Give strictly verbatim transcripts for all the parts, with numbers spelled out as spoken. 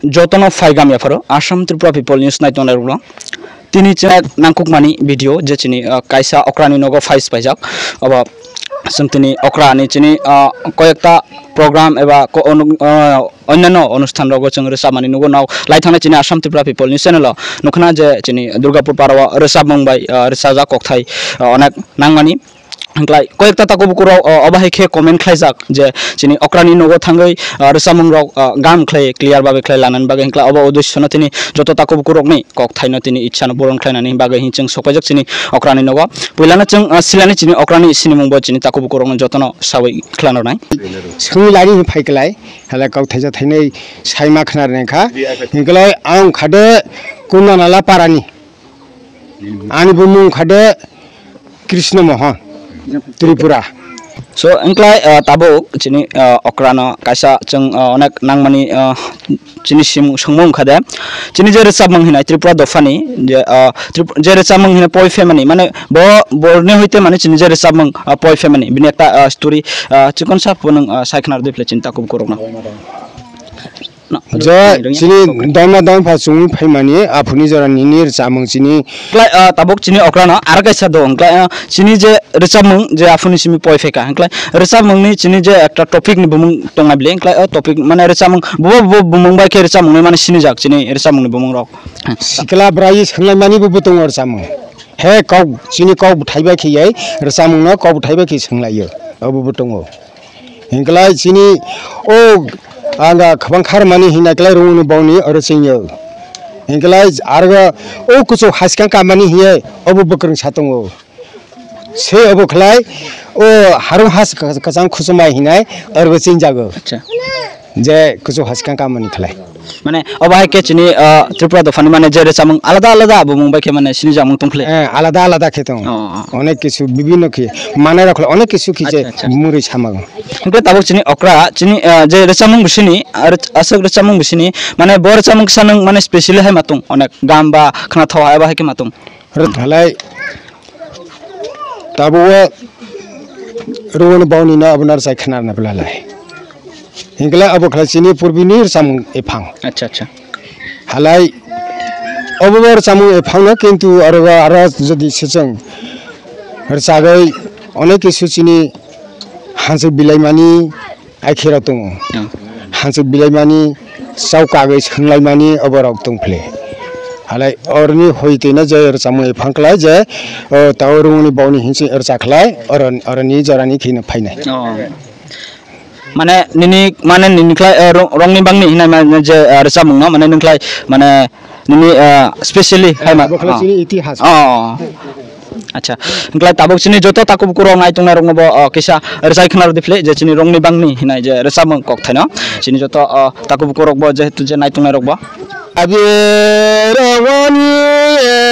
Jotono phaigam yapharo Assam Tripura People News nai tongnai rokno. Tini chwng nangkukmani video je chini, ah, kaisa okrani nogo phai paijak. Obo chwng tini okrani chini, ah, koyekta program eba ko-, onu-, ah, onnanno onusthan rogo chwng rwchapmani nugo. Nao lai thangnai chini Assam Tripura People News channel o nukhna je chini Durgapur para o rwchapmung bai, ah, rwchajak kokthai, ah, onek nangmani. Hwnkhlai koyekta takhuk bukhuk rok, o, obo hai khe comment khlaijak je chini okrani nogo thangwi, o, rwchapmung rok, o, gam khlai clear bagwi khlai lanani bagwi, hwnkhlai obo uddesho no tini joto takhuk bukhuk rokni kok thaino tini ichha no puron khlainani bagwi hin chwng sok paijak chini okrani nogo. Puilano chwng, o, silani chini okrani sinimung bo chini takhuk bukhuk rokno jotono sawi khwlano nai. Songwi lani hin phai klai, hala kok thaisa thainwi saima khna rwna kha. Hwnkhlai ang khade Kundanala parani. Ani bumung khade Krishna Mohan, Tripura. So, wngklai, ah, tabuk chini, ah, okrano kaisa chwng, ah, onek nangmani, ah, chini sim-, swngmung wngkha de. Chini je rwchapmung hinai Tripura dophani, je, ah, Trip-, je rwchapmung hinai poi phaimani, mane bo, borni hoite mane chini je rwchapmung, ah, poi phaimani, bini ekta, ah, story, ah, chikon sa phunung, ah, sai khna rwdi phle chini takhuk bukhuk rokno. No, Je no, chini no, doima doima pha chumui phaimani aphuni jora nini rwchapmung chini. Klai, ah, tabuk chini okrano aro kaisa dong. Klai, ah, chini je rwchapmung je aphuni simi poi phaikha. Klai rwchapmungni chini je ekta topic ni bumung tongnai bile. Klai, ah, topic mane rwchapmung bo, bo bumung bai khe rwchapmungni mane sinijak chini rwchapmungni bumung rok. Sikla bwrai swnglaimani bo, bo tongo rwchapmung. He kok chini kok bwthai bai khe yai rwchapmungno kok bwthai bai khe swnglaio. Abo bo tongo. Hingklai chini o anga khwbang kharmani hinna klai rungni bongni oro chingyo. Hingklai arga o kuchuk haskang kamani hiye obo bwkrwng satungo. Se obo khlai o harung has kachang khusumai hinai oro chingjago. Acha. Je kuchuk haskang kamani khlai. Mane, obo hai khe chini, ah, Tripura dophani mane je rwchapmung alada alada bumung bai khe mane sinijakmung tongphli. Eh, alada alada khe tong. Oh, oh. Onek kisu bibinno khe manai rok khlai onek kisu khe je Acha, acha. Murui samago. Hingke tabuk chini okra, chini, ah, je rwchapmung bisini, ah, rwch-, aswk rwchapmung bisini, mane bo rwchapmung kisa nwng mane specially hai ma tong, onek gam ba khna thao hai ba hai khe ma tong. Rwthalai. Tabuk o rwngno bauni no abono rwchai khna rwna bwlalai. Hingkhe abo khlai chini purbi ni rwchapmung ephang. Acha, acha. Halai obo bo rwchapmung ephang no, kintu aro, aro jodi se chwng rwchagwi onek kisu chini hanjak bilaimani, Ai khe rok tongo. Hmm. Hanchuk bilaimani, chao kagwi swnglaimani oborok tongphli. Halai oroni hoi twino je rwchapmung ephang khlai je, o, tao rungni bongni hinsi rwchakhlai, oron-, oroni jorani kheno phainai. Oh. Mane nini, mane nini khlai, eh, rong-, rongni bangni hinai mane je, eh, rwchapmung no, mane nini khlai, mane Nini, ah, specially hai ma? Abo khlai ah. Chini itihas. Oh. Acha. Hingklai tabuk chini joto takhuk bukhuk rok nai tongnai rokno bo, oh, kisa rwchai khna rwdi phli je chini rongni bangni hinai je rwchapmung kok thaino. Chini joto, oh, takhuk bukhuk rok bo jehetu je nai tongnai rok bo. Abirowani, eh,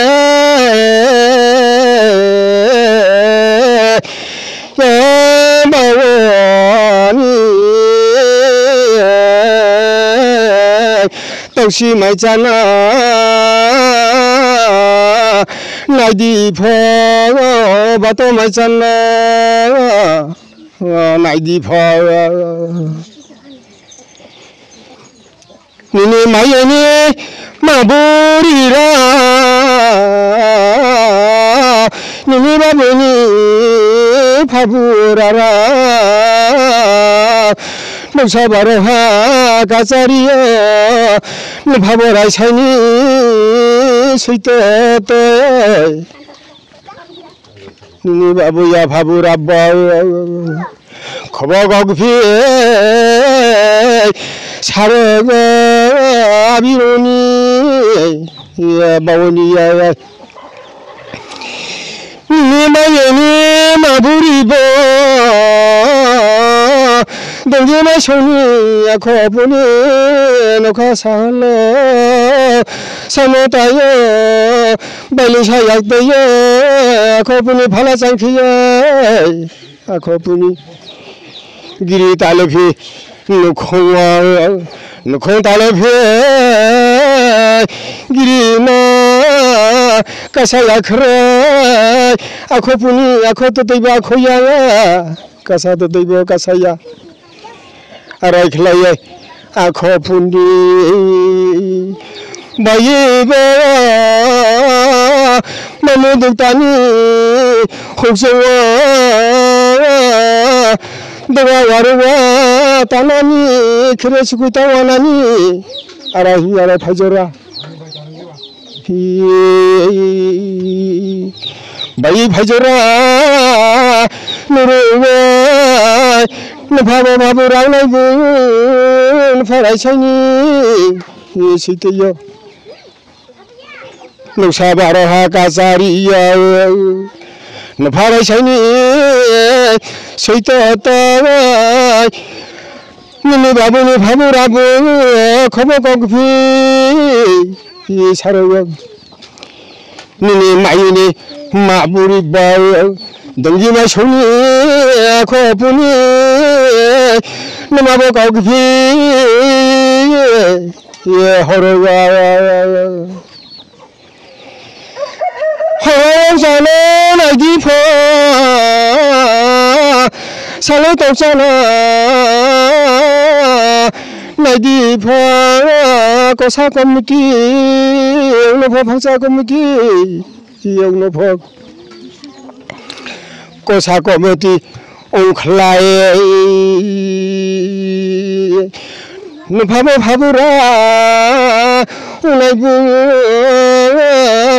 eh, bawani, eh, Tausi mai chana, naidi pho, bato mai chana, naidi pho. Nini mayani maburi ra, nini babuni phabura ra. Noksa baro ha kachariya, nokha bo raisaini suito toi. Nini babu ya phabu rabba, khobo gogphi, saro abironi, ya bawoni ya. Nini mayani maburi bo, dongdi maisoni akho boni nokha salo, samo tayo, bailung sayak tayo, akho boni phala changkhiya, akho boni. Giri tale phi nukhung wa, nukhung tale phi giri ma kasa ya khre, akho puni, akho to tei ba akho ya, kasa to tei bo kasa ya. Arai khlai ya, akho puni. Bayi ba mamu duktani huksowa doga waruwa tanani khere sukui tawanani ara hi ara phaijora. Hi bayi phaijora nuruwa nupha bo babu raunai bu nupha raisaini. Hi siteyo. Nuksa baro ha kachari ya. Nupharai saini soito tawai. Nini babuni phabu rabu khobo kokphi. Saro ya. Nini mayuni maburi ba. Dongji mai soni khopuni. Nima bo kokphi. Ye horo ya. Horo jano naidi pho, salo tokchana naidi pho, kosa komiti, ongno pho phangsa komiti, ongno pho kosa komiti. Ongkhlai nupha bo phabura unai bu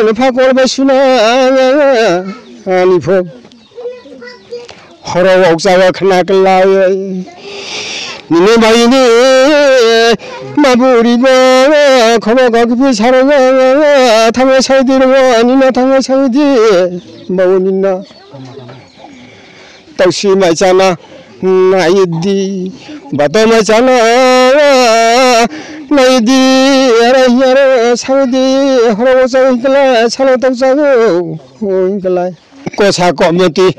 nupha kol bai suna ani pho horo wok jaga khna klai nini bai ni ma buri bo khobo gok phi saro thangwa saudi ro ani na thangwa saudi bawo ni na. Tausi mai chana naidi, bato mai chana naidi, aro hiaro saudi, horo chau hingkla, salo tau chau hingkla. Kosa komiti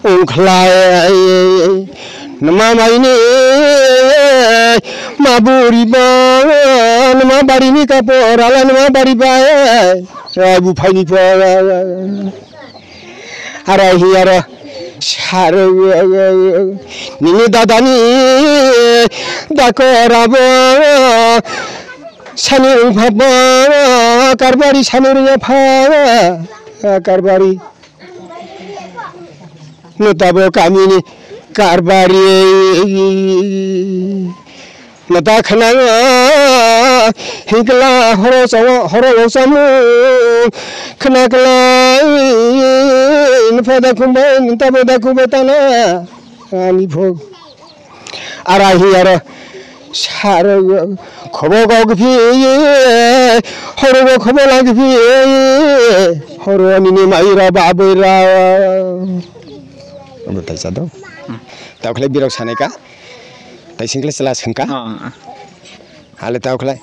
ungkhlai, nima maini ma buri ba, nima bari ni kapor, ala nima bari ba, ai bu phaini pa. Arai hi aro sar nini dadani dakora bo sani wngpha bo karbari sani rwya pha karbari nwta bo kamini karbari nwta khwnanga hingkla horo chawo horo bo chamung khwnaklai nwpha da khumbai nwta bo da khumbai tana ani phok. Ara hi aro saro khobo kok phi horo bo khobo lang phi horo nini mai ra ba boi ra. Obo taisa do. Tao khlai birok sanai ka. Tai singkle chwla sengka. Oh. Hale tao khlai.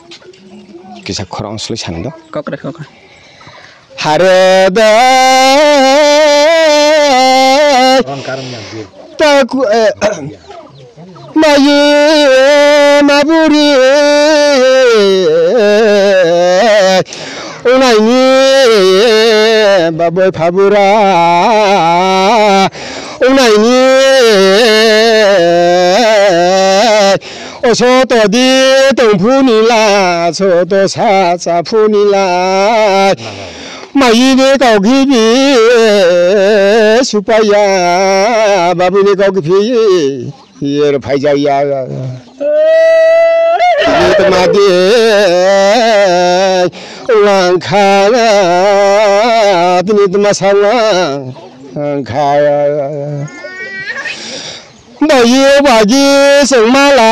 Kisa khorang sului sanai do. Kokre kokre. Hare da taku, eh, mayi maburi unaini baboi phabura unaini o soto di tongphuni la soto sa chaphuni la mayi de kok hibi supaya babuni kok phi. Yer phaijak ya. Tini tma de langkha, tini tma sangkha. Bayi bagi sengmala.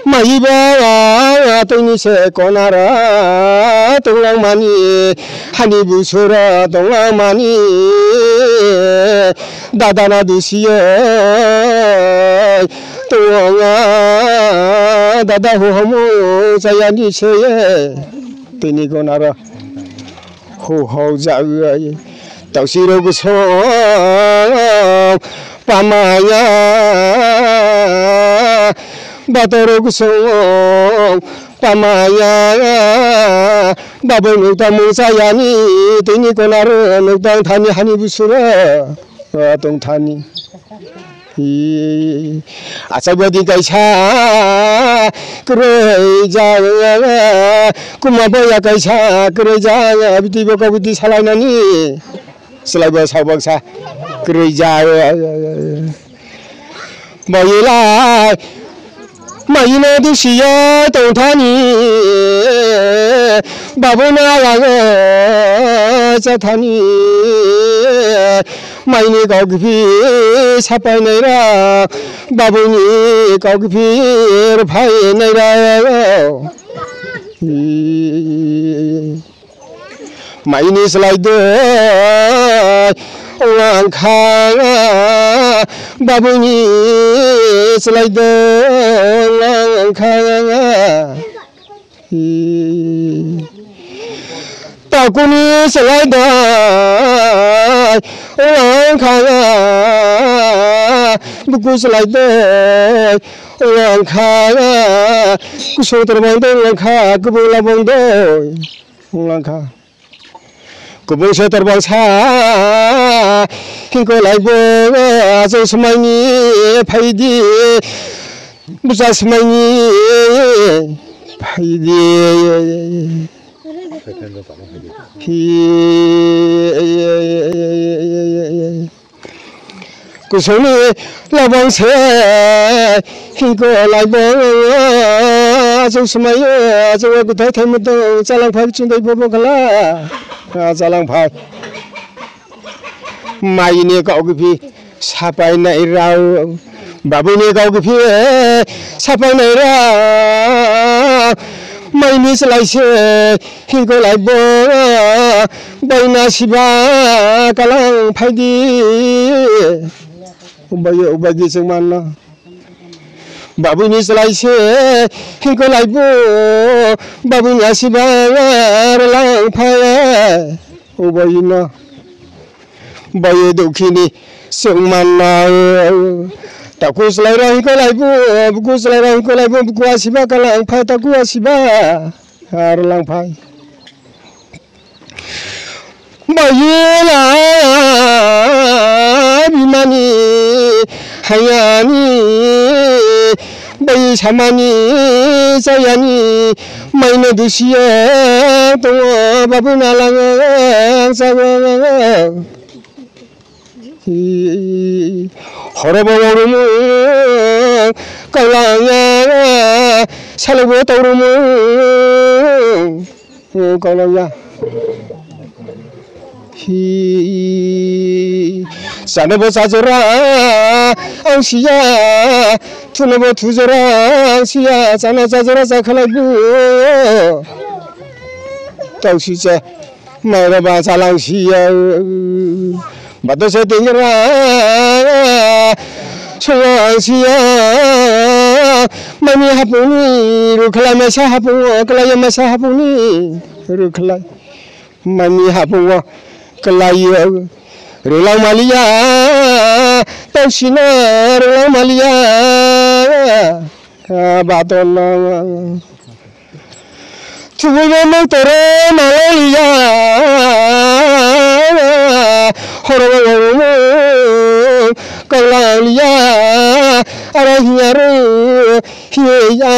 Maiba tongni se konara tonglang mani hani busura tonglang mani dadana dusiyo tonga dada huhamu chayani seye tini konara. Ho ho jagwi tausirok gosong pamaya batorok gosong pamaya baboi nukta mungsayani tini konaro nukta thani hani busura tongthani. Hi, achai bodi kaisa kwrwi jak, kuma boya kaisa kwrwi jak, abitibo kobiti salainani. Swlaibo saubaksa kwrwi jak. Boyilai maino dusiya tongthani, babuna alango chathani. Maini kok giphi sapai naira, babuni kok giphi rwphai naira. Maini slai doi langkha, babuni slai doi langkha. Takuni slai doi langkha, buku slai doi langkha, kusung torbang doi langkha, kubula bong doi langkha. Kubung se torbang sa hingko laibo ajo smaini phaidi, busa smaini phaidi. Hi. Kusungni labang se hingko laibang aswk swmai aswk kwthai thaimwtwng chalangphai chwngdai bobo khala. Ah, chalangphai. Maini kok giphi sapai nai rao. Babuni kok giphi sapai nai rao. Maini slai se hingko laibo baina siba kalang phaidi. Ubai ubai di chwng manna. Babuni slai se hingko laibo babuni asiba rwlang phai. Ubai no. Baye dokhini chwng manna. Taku slai rang hingko laibo, buku slai rang hingko laibo, buku asiba kalang phai, taku asiba. Ar lang phai. Bayela bimani hayani, bayi samani sayani, maino dusiya tongo babu nalang sago. Horobo wangrumu kaulangya, salobo taurumu kaulangya. Hi, sanobo chajora ang siya, thunobo thujora ang siya, chana chajora chakhalaibu. Tausi cha. Mairaba chalang siya, bato se tingra, sulang siya, mani hapuni rukhlai masa hapung, klai masa hapuni rukhlai, mani hapung klai rulang maliya, tausina rulang maliya, bato nang. Chubui bo mung tore malai ya, horo bo kaulai ya, aro hiya ro hiya ya,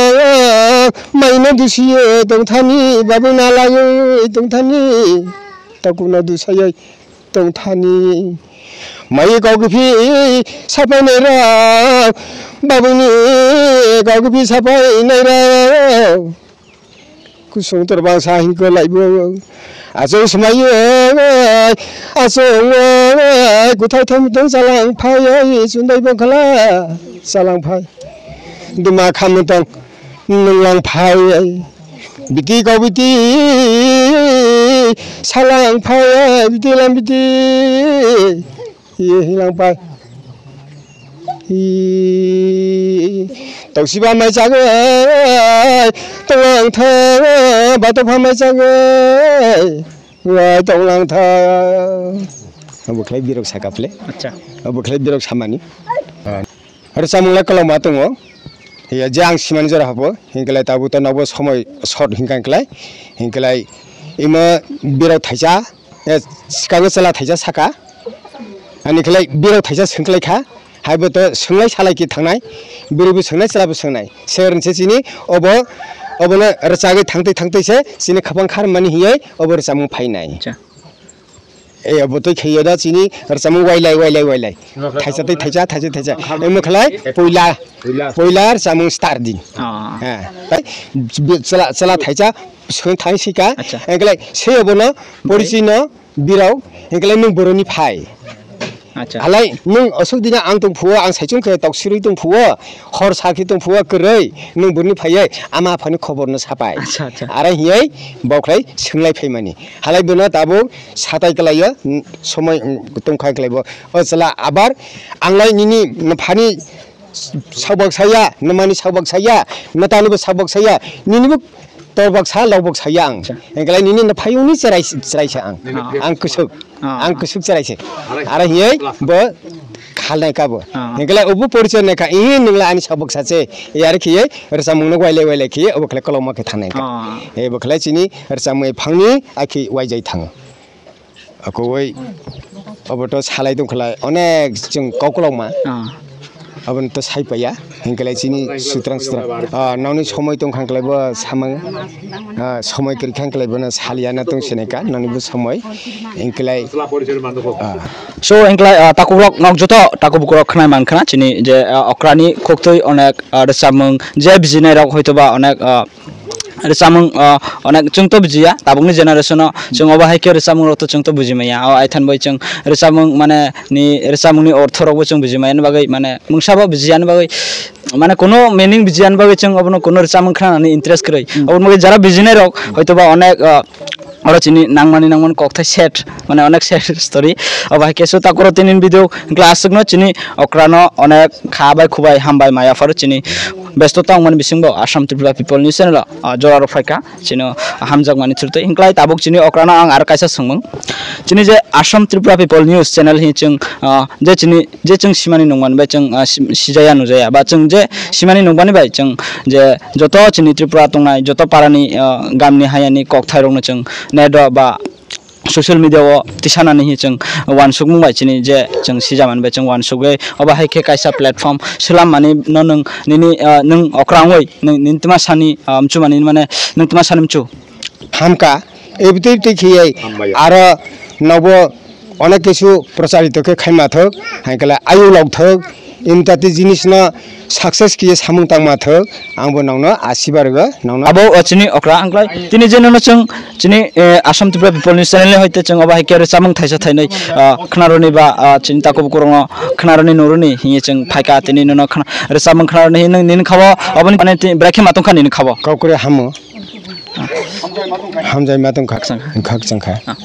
maino dusiye tongthani, babu nalai tongthani, takuno dusayai tongthani. Mai kok giphi sapai naira, babuni kok giphi sapai naira. Kusung torbang sa hingko laibo. Achung swmai, achung, kuthai thang tong chalang phai, chundai bokhala chalang phai. Duma khamung tong nunglang phai. Biti kau biti salang phai, biti lam biti. Hi hilang pai. Hi. Tausiba mai chago. Tonglang tha. Bato pha mai chago. Wai tonglang tha. Abo khlai birok saka phle. Acha. Abo khlai birok samani. Aro chamung lai kwlangma tongo. Hiya je ang simani jora habo, hinkelai tabuk to nobo somoi short hinkha hinkelai, hinkelai imo birok thaisa, eh, swkango chwla thaisa saka, ani khelai birok thaisa swngklai kha, Haibo to swnglai salai khe thangnai, bwrwi bo swngnai, chwla bo swngnai. Sir se chini obo, obono rwchagwi thangtwi thangtwi se chini khapang kharmani hiyai obo rwchapmung phainai. Acha. E obo twi khaiyo da chini rwchapmung wailai, wailai, wailai. Thaisa twi thaisa, thaisa thaisa. Emo khlai poila, poila rwchapmung start di. Ah. Ha. Tai chwla, chwla thaisa swng thang sika. Acha. Englai se obono porichino birao, hingkhe nwng boroni phai. Acha. Halai nwng aswk dina ang tong phuo, ang saichung khe tok sirwi tong phuo, hor sakhe tong phuo kwrwi, nwng boroni phaiwi ama aphani khobor no sapai. Acha, acha. Ara hiyai bokhlai swnglai phaimani. Halai bono tabuk satai kwlaio, n-, somoi, n-, tongkha kwlaibo. O chwla abar anglai nini phani Sabak saya, nwmani sabak saya, nwtani bo sabak saya, nini bo torbak sa, lobak saya ang. Acha. Engkala nini nwphayungni cherai, cherai sa ang. Ah. Ang kusuk, ah, ang kusuk cherai se. Ara hiyai bo khalnai kabo. Ah. Engkala ubu porichai nai kha, "Ih, nwngla ani sabak sa se." Yar khiyai rwchapmung no wailai wailai khiyai obo khlai koloma khe thangnai kha. Ah. Ebo khlai chini rwchapmung phangni akhi waijai thango. Akowai obo to salai tong khlai onek chwng koklokma. Ah. Aboni to sai paiya, hingkhlai chini sutrang sutrang. Ah, nokni somoi tong khang khlai bo samang. Ah, somoi kwrwi khang khlai bono saliya na tong sinai ka, nokni bo somoi. Hingkhlai, ah. So, hingkhlai, ah, takukrok nok joto taku bukurok khnai man khna chini je, ah, okrani khoktwi onek, ah, rwchapmung je bijinai rok hoito ba onek, ah, rwchapmung, ah, onek chwng to bujiya, tabukni generation-o chwng obo hai khe rwchapmung rok to chwng to buji maya. O aithan bai chwng rwchapmung mane ni rwchapmung ni ortho rok bo chwng buji maya ni bagwi mane mungsa bo bujiya ni bagwi mane kuno meaning bujiya ni bagwi chwng obono kuno rwchapmung khnanani interest kwrwi. Hmm. Obo ni bagwi jara bujinai rok hoito ba onek, ah, oro chini nangmani nangmani kokthai set mane onek set story. Obo hai khe so takuro tini video hwnkhe aswkno chini okrano onek kha bai khubai hambai maya pharo chini besto tongmani bisingo Assam Tripura People News channel o, ah, jora rok phaikha chino hamjakmani thurtwi. Hwnkhlai tabuk chini okrano ang aro kaisa swngmung. Chini je Assam Tripura People News channel hi chwng, ah, je chini, je chwng simani nungmani bai chwng, ah, si-, sijaya nujaya ba chwng je simani nungmani bai chwng je joto chini Tripura tongnai joto parani, ah, gamni hayani kokthairokno chwng net o ba social media o tisanani hi chwng uansukmung bai chini je chwng sijamani bai chwng uansugwi obo hai khe kaisa platform swlammani no nwng nini, ah, nwng okrangwi nwng nini twma sani, ah, mchumani mane nwng twma sani mchu. Hamka, ebitwi twi khiyai hambai aro nobo onek kisu procharito khe khaima thok, hai kala ayuk lok thok, imtati jinis no success kiye samung tangma thok, ang bo nokno asibar rwgo, nokno. Abo, o, chini okra, angklai, tini je nono chwng, chini, eh, Assam Tripura People News channel ni hoite chwng obo hai khe rwchapmung thaisa thainwi, ah, khwnaroni ba, ah, chini takhuk bukurokno khwnaroni nuruni hinwi chwng phaikha, tini nono khwna-, rwchapmung khwnaroni hinwi nini khabo, oboni, mane, tini bwrai khe ma tongkha nini khabo. Kokore hamo. Hamjai ma tongkha. Khakchang kha. Khakchang kha. Ah.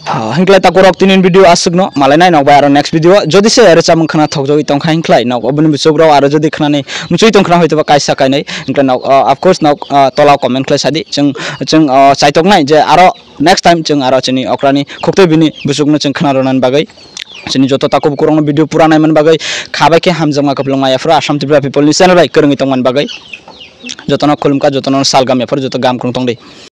Ah, hingklai takurok tini video aswkno malai nai nok bai aro next video. Jodi se rwchapmung khna thokjagwi tongkha hingklai nok oboni bwswk rok aro jodi khnani muchwi tongkhna hoito ba kaisa kainai hingklai nok, ah, of course nok, ah, tola comment khlai sadi. Chwng, chwng, ah, chaitok nai je aro next time chwng aro chini okrani khuktwi bini bwswkno chwng khna rwnani bagwi chini joto takhuk bukurokno video pura naimani bagwi kha bai khe hamjakma kwplwng maya phuru Assam Tripura People News channel bai kwrwngwi tongmani bagwi jotono khulumkha, jotono salgam ya phuru joto gam kwrwng tongdi.